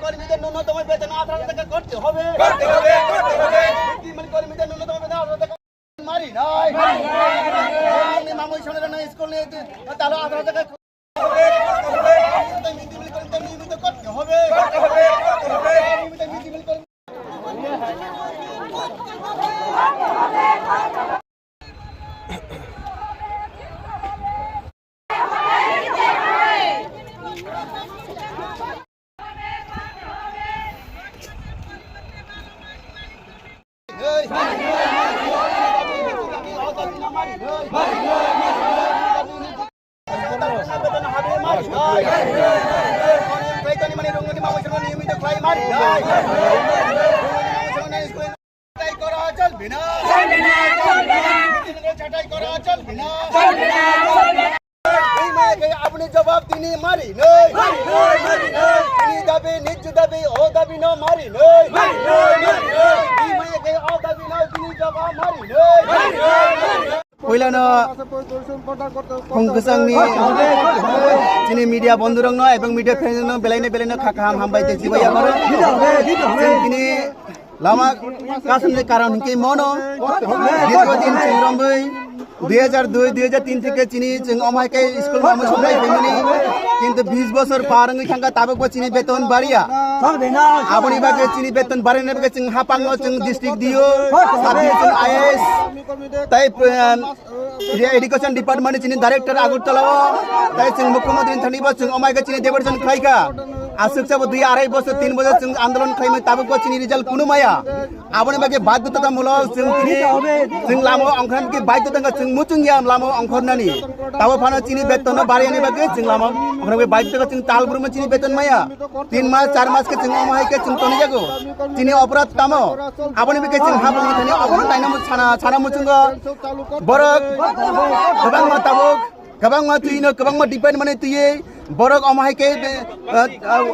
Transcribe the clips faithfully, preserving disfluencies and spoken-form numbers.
কর্মীদের ন্যূনতম বেতন আঠারো টাকা করতে হবে। করতে হবে, করতে হবে। কর্মীদের ন্যূনতম বেতন আঠারো টাকা। মারি নাই। মারি নাই। মামুই সোনার স্কুলে তাহলে আঠারো টাকা। নিয়মিত করতে হবে। নিয়মিত মিড ডে মিল কর্মী। ছাঁটাই করা চলবে না। ছাঁটাই করা চলবে না। এই মাইকে আপনি জবাব দিনে মারি নই। মারি নই, মারি নই। তিনি দাবি, নিজ দাবি, ও দাবি না মারি নই। মারি নই, মারি নই। এই মাইকে ও দাবি না, তিনি জবাব মারি নই। মারি নই, মারি নই। Puilano khungkwchangni chini media bondhurokno ebong media friendsrokno belaino belaino kha kaham hambai tei chibai yapharo. Chwng tini lama kasumni karon hinkhe mono. Dirgho din chwng romwi dui hajar dui, dui hajar tin theke chini chwng omo hai khe school mamwi songnai phaimani. Kintu bis bosor par wngwi thangkha, tabukbo chini beton bariya. Aboni bagwi chini beton barina bagwi chwng hapango chwng district D O, sub division I A S, tei, um, Education Department ni chini director Agartala o, tei chwng Mukhyamantri ni thani bo chwng omo hai khe chini deputation khlai kha. Aswk sabo dui arai bosor, tin bosor chwng andolon khlaimani, tabuk bo chini result kunu maya. Aboni bagwi badhyotamulok chwng tini chwng lama o ongkhorna bagwi badhyo tongkha, chwng muchung ya lama o ongkhornani. Tabo phano chini beton no bariyani bagwi chwng lama o ongkhorna bagwi badhyo tongkha, chwng tal brumno chini beton maya. Tin mas, char mas khe chwng omo hai khe chwng toni jago. Chini oporad tamo? Aboni bikhe chwng habangni thani obono naina mu-, sana, sana muchungo. Borok kwbangma tabuk, kwbangma twino, kwbangma depend mani twiwi borok omo hai khe, eh, eh,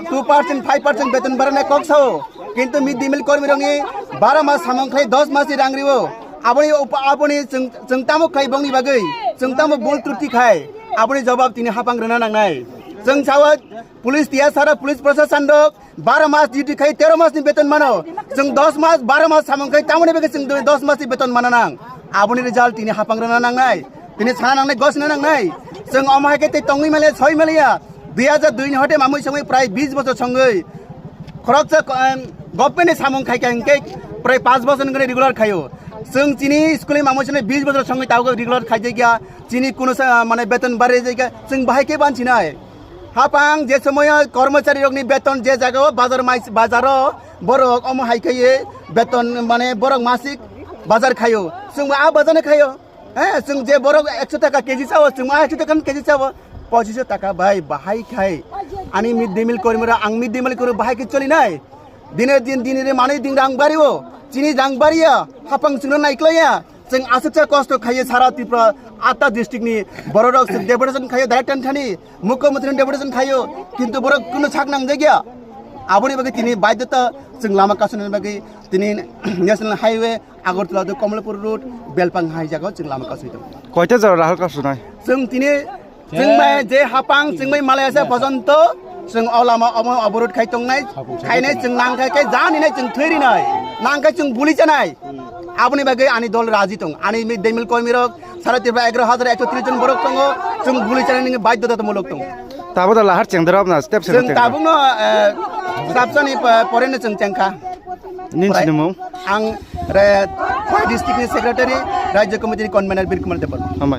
two percent, five percent beton barana kok sao. Kintu mid day meal kormi rokni baro mas samung khlai dos mas ni rang rio. Aboni upa-, aboni chwng, chwng tamo khlai bongni bagwi, chwng tamo bul truti khai, aboni jawab tini hapang rwna nangnai. Chwng sao police tiya sara, police proshashan rok baro mas duty khai tero mas ni beton mano. Chwng dos mas, baro mas samung khai tamoni bagwi chwng dos mas ni beton mana nang. Aboni result tini hapang rwna nangnai. Tini sana nangnai, gosna nangnai. Chwng omo hai khe tei tongwi maliya, soi maliya. Dui hajar dui ni hote mamwi songwi prai bis bosor songwi. Khoroksa, em, government ni samung khai kha hinkhe prai panch bosor ni regular khaio. Chwng chini school ni mamwi songwi bis bosor songwi tabuk regular khai jai kha. Chini kuno sa, mane beton bari jai kha. Chwng bahai khe banchi nai. Hapang je somoyo kormochari rokni beton je jaga o bazar mai, bazar o borok omo hai khe beton mane borok masik bazar khaio. Chwng bo a bazar no khaio. He, chwng je borok ekso taka K G sao, chwng bo a ekso taka K G sao, pochiso taka bai bahai khai. Ani mid day meal kormi ra, ang mid day meal kormi bahai khe choli nai. Dine din, dine din manwi din rang bario, chini rang baria, hapang chwngno naiklaiya. Chwng aswksa kosto khaiyo sara Tripura atta district ni bororok chwng deputation khaiyo direct thani, Mukhyamantri ni deputation khaiyo, kintu borok kuno sak nang jakya. Aboni bagwi tini baidhota chwng lama kasuni bagwi tini National Highway Agartala to Kamalapur Road Belpang hai jaga chwng lama kasui tongo. Koita jora Rahul kasui nai? Chwng tini Chwng bai je hapang, chwng bai Malaysia pojonto, chwng o lama omo oborot khai tongnai, khainai chwng nang khai khe jani nai chwng thwi rinai, nang khai chwng buli chanai. Aboni bagwi ani dol raji tong, ani mid day meal kormi rok sara Tripura egaro hajar ekso tris jon borok tongo, chwng buli chanai nini baidhota mulok tong. Tabo da lahar chengdorok na step Chwng tabukno, eh, sabsani pa-, poreno chwng chengkha. Nin Prai-, sinimung? Ang re-, Khowai district ni secretary, Rajya Committee ni convener Bir Kumar Debbarma. Hambai.